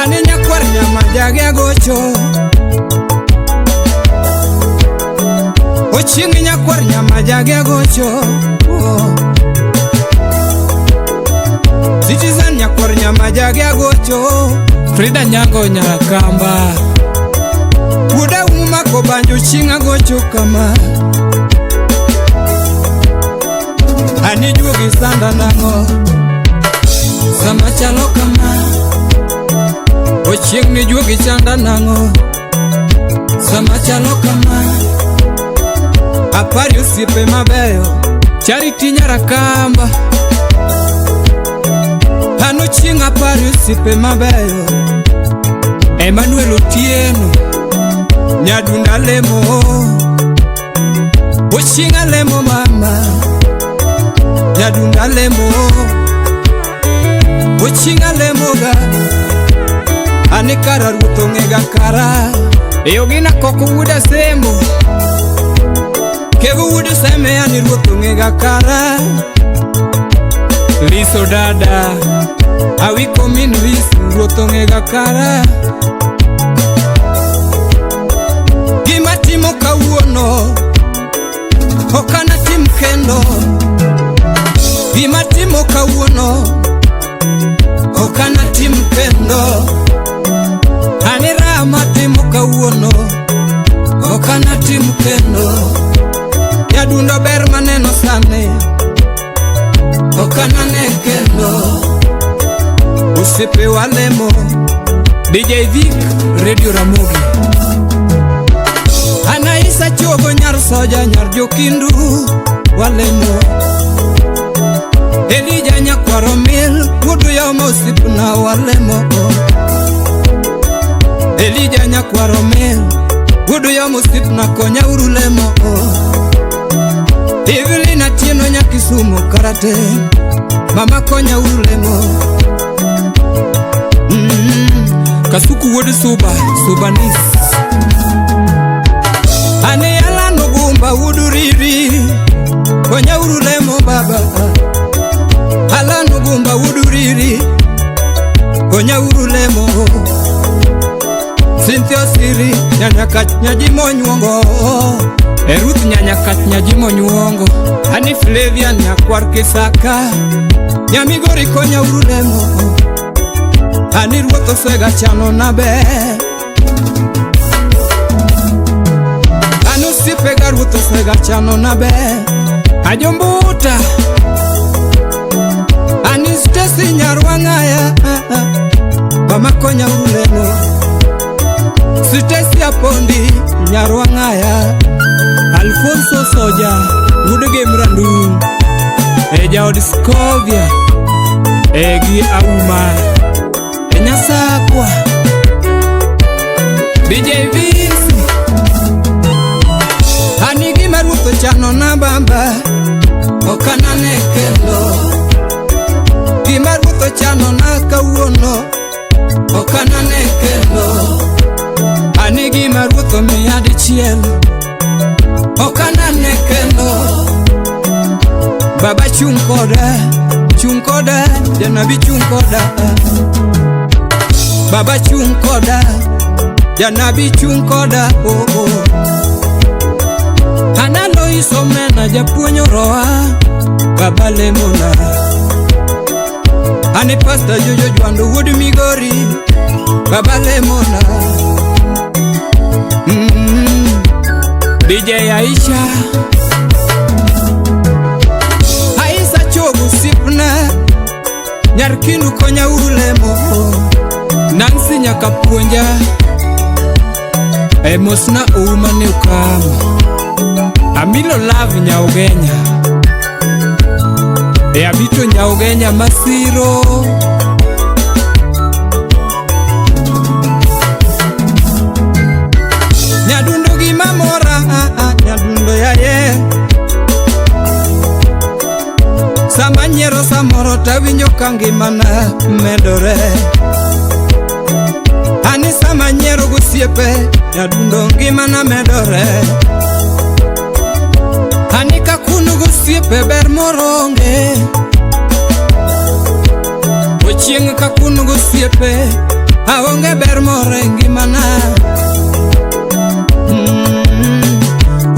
Ani nyakwar nyamajage agocho. Ochieng' nyakwar nyamajage agocho. Oh. Citizen nyakwar nyamajage agocho. Frida Nyango Nyarakamba. Wuoda umako banjo chieng' agocho kama. Ani juogi sanda nang'o sama chalo kama. Ochieng' ni juogi chanda nang'o sama chalo kama. Apari osiepe mabeyo. Charity Nyarakamba. An ochieng' apari osiepe mabeyo. Emmanuel Otieno. Nyadunda lemo. Ochieng' alemo mama. Nyadunda lemo. Ochieng' alemoga. Ani kara ruoth ong'ega kara. E Ogina Koko wuod Asembo. Kevo wuod Seme ani ruoth ong'ega kara. Liso dada. Awiko min Lisu ruoth ong'ega kara. Gima timo kawuono ok anatim kendo. Gima timo kawuono ok anatim kendo. Ani raha matimo kawuono ok anatim kendo. Nyadundo ber maneno sani ok anane kendo. Osiepe walemo. DJ Vic Radio Ramogi. Anaisa chogo nyar soja nyar jokindu walemo. Elija nyakwaro mil wuod yamo osiepna walemo. Elija nyakwaro mil wuod yamo osiepna konya uru lemo. Evelyn Atieno nya Kisumu karate mama konya uru lemo. Kasuku wuod Suba, Subanis. Ane alano gumba wuod riri konya uru lemo baba. Alano gumba wuod riri konya uru lemo. Cynthia Siri nyanyakach nyajimonyuongo. Ruth nyanyakach nyajimonyuongo. Ani Flavia nyakwar Kisaka nyamigori konya uru lemo. Ani ruoth osega chano naber. An osiepega ruoth osega chano naber. Ajombuta. Ani Stacy nyar wang'aya mama konya uru lemo. Stacy Apondi nyar wang'aya. Alfonso Soja wuod Gem Randung. E jaod Scovia. E gi Auma. E Nyasakwa. DJ Vinci. Ani gima ruoth ochano na baba ok anane kendo. Gima ruoth ochano na kawuono ok anane kendo. Ani gima ruoth omiya dichiel ok anane kendo. Baba chung' koda, janabi chung' koda. Baba chung' koda, janabi chung' koda. Oh, oh. Analo isomena japuonj oroa baba lemona. Ani Pastor Jojo Jwando wuod Migori baba lemona. DJ Aisha. Aisha chogo osiepna nyar Kindu konya uru lemo. Nancy nyaka puonja. E mosna ouma ne okama. Amilo love nyaugenya. E abito nyaugenya masiro. Nyadundo gima mora nyadundo yaye. Sama nyiero samoro tawinjo ka ngimana medore. Ani sama nyiero gosiepe nyadundo ngimana medore. Ani kakunu gosiepe ber moronge. Ochieng' kakunu gosiepe Aonge ber moro e ngimana.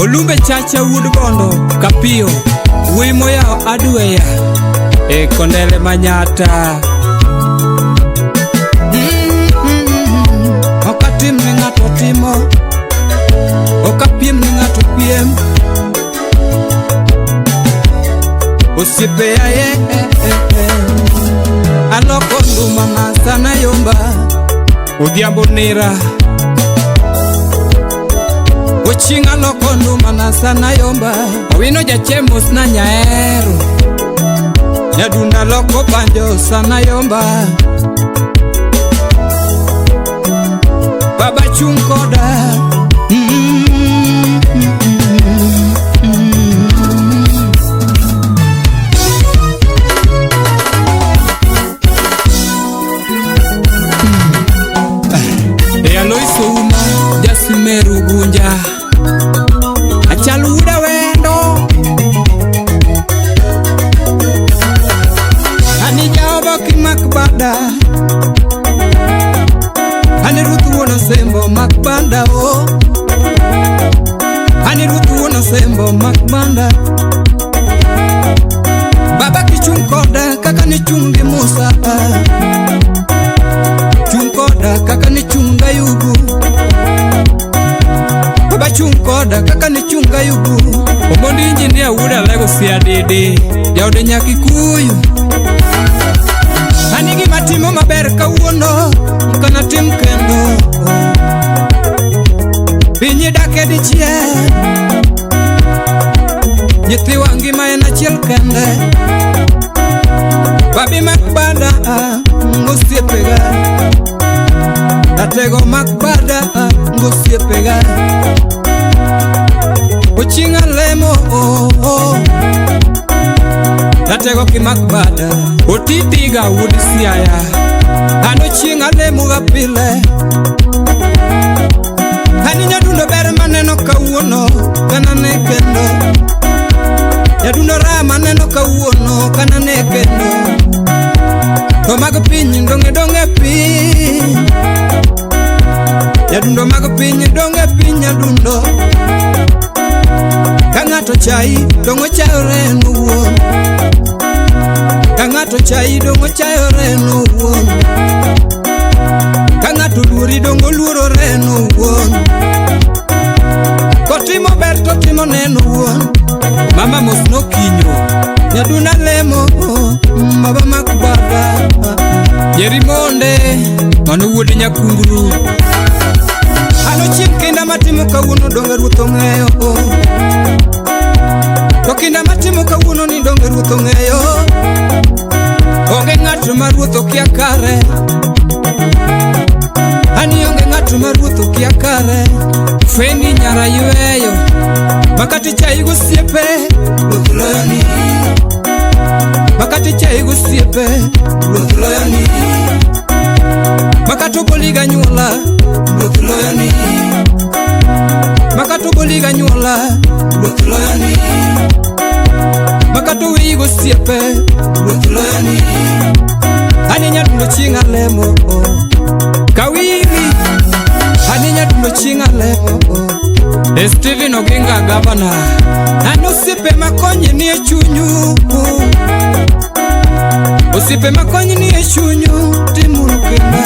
Olumbe Chacha wuod Bondo Kapiyo wuoyi moyawo adweya e Kondele Manyata. Ok atim ne ng'ato timo, ok apiem ne ng'ato piem. Osiepe aye, aloko nduma na sana yomba. Odhiambo nira. Ochieng' aloko nduma na sana yomba. Owino jachemos na nyaero. Nyadunda loko banjo sana yomba. Baba chung' koda. E Alois Ouma Jasimeru Gunja. Achal wuda wendo. Ani jaobo kimak bada. Ani Ruth wuon osembo mak banda o. Ani Ruth wuon osembo mak banda. Baba kichung' koda kaka nichung' gi Musa. Chung' koda kaka nichung' gi Ayubu. Baba chung' koda kaka nichung' gi Ayubu. Omondi injinia wuod Alego Siadede jaode Nyakikuyu. Ani gima timo maber kawuono ok anatim kendo. Piny dak e dichiel. Nyithiwa ngima en achiel kende. Babi mak bada ngosiepega. Ratego mak bada ngosiepega. Ochieng' alemo Ratego kimak bada. Otitiga wuod Siaya. An ochieng' alemo ga pile. Ani nyadundo ber maneno kawuono kanane kendo. Nyadundo raha maneno kawuono kanane kendo. To mag piny dong' dong' e piny. Nyadundo mag piny dong' e piny nyadundo. Ka ng'ato chai dong' ochayore en owuon. Ka ng'ato chai dong' ochayore en owuon. Ka ng'ato luori dong' oluorore en owuon. Kotimo ber to timo ne en owuon. Mama mos nokinyo. Nyadunda lemo baba mak bada. Jeri monde mano wuod Nyakungru. An ochieng' kinda matimo kawuono donge ruoth ong'eyo. To kinda matimo kawuono ni donge ruoth ong'eyo. Onge ng'at ma ruoth okia kare. Ani onge ng'at ma ruoth okia kare. Feni nyara yweyo. Makati chai gosiepe ruoth loyoni. Makati chai gosiepe ruoth loyoni. Makati oboli ganyuola ruoth loyoni. Makati oboli ganyuola ruoth loyoni. Makati oweyi gosiepe ruoth loyoni. Ani nyadundo chieng' alemo Kawili. Ani nyadundo chieng' alemo Stephen Oginga gavana. An osiepe makonyi nie chunyu. Osiepe makonyi nie chunyu timuru kinda.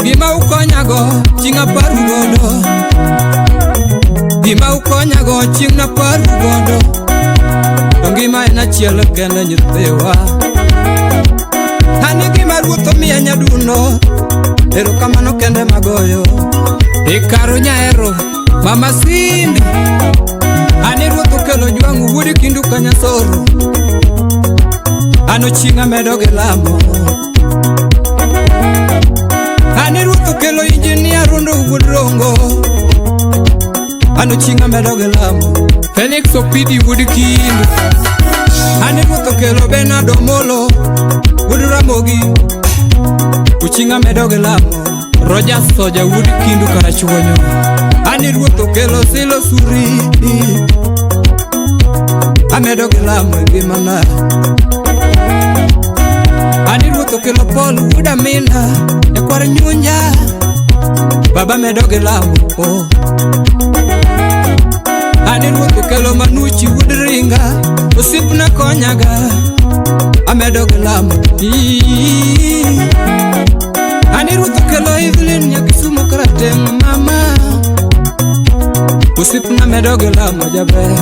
Gima ukonyago chieng' aparu godo. Gima ukonyago chieng' naparu godo. To ngima en achiel kende nyithiwa. Ani gima ruoth omiya nyadundo. Erokamano kende magoyo. Ikaro nyaero Mama Cindy. Ani ruoth okelo jwang' wuod Kindu Kanyasoro. An ochieng' amedo gi lamo. Ani ruoth okelo injinia Rondo wuod Rongo. An ochieng' amedo gi lamo. Felix Opidi wuod Kindu. Ani ruoth okelo Bernard Omolo wuod Ramogi. Ochieng' amedo gi lamo. Roger Soja wuod Kindu Karachuonyo. Ani ruoth okelo Silo Suri. Amedo gi lamo e ngimana. Ani ruoth okelo Paul wuod Amina nyakwar Nyunja baba medo gi lamo oh. Ani ruoth okelo Manuchi wuod Ringa osiepna konyaga amedo gi lamo. Ii. Ani ruoth okelo Evelyn Nyakisumo karateng' mama osiepna medo gi lamo jaber.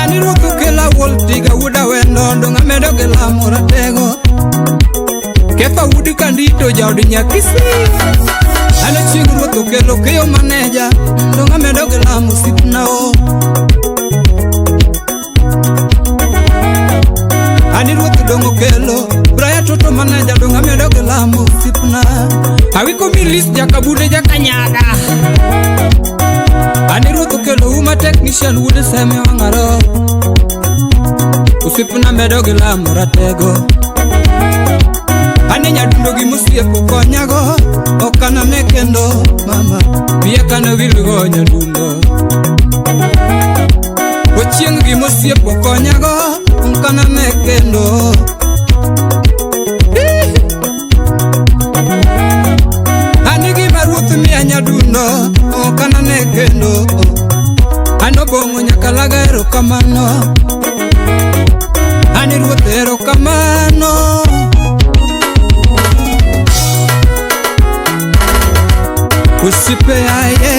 Ani ruoth okelo Awuol Tiga wuod Awendo dong' amedo gi lamo ratego. Kefa wuod Kandito jaod Nyakisi. Ane chieng' ruoth okelo keyo maneja dong' amedo gi lamo osiepna o. Ani ruoth dong' okelo Brian Toto maneja dong' amedo gi lamo osiepna. Awiko Milis Jakabude Jakanyaga. Ani ruoth okelo Uma technician wuod Seme Wang'aro osiepna medo gi lamo ratego. Ani nyadundo gi mosiepo konyago ok anane kendo mama wiya kana wilgo nyadundo. Ochieng' gi mosiepo konyago ok anane kendo. Ani gima ruoth miya nyadundo ok anane kendo. An obong'o nyakalaga erokamano. Ani ruoth erokamano. Osiepe aye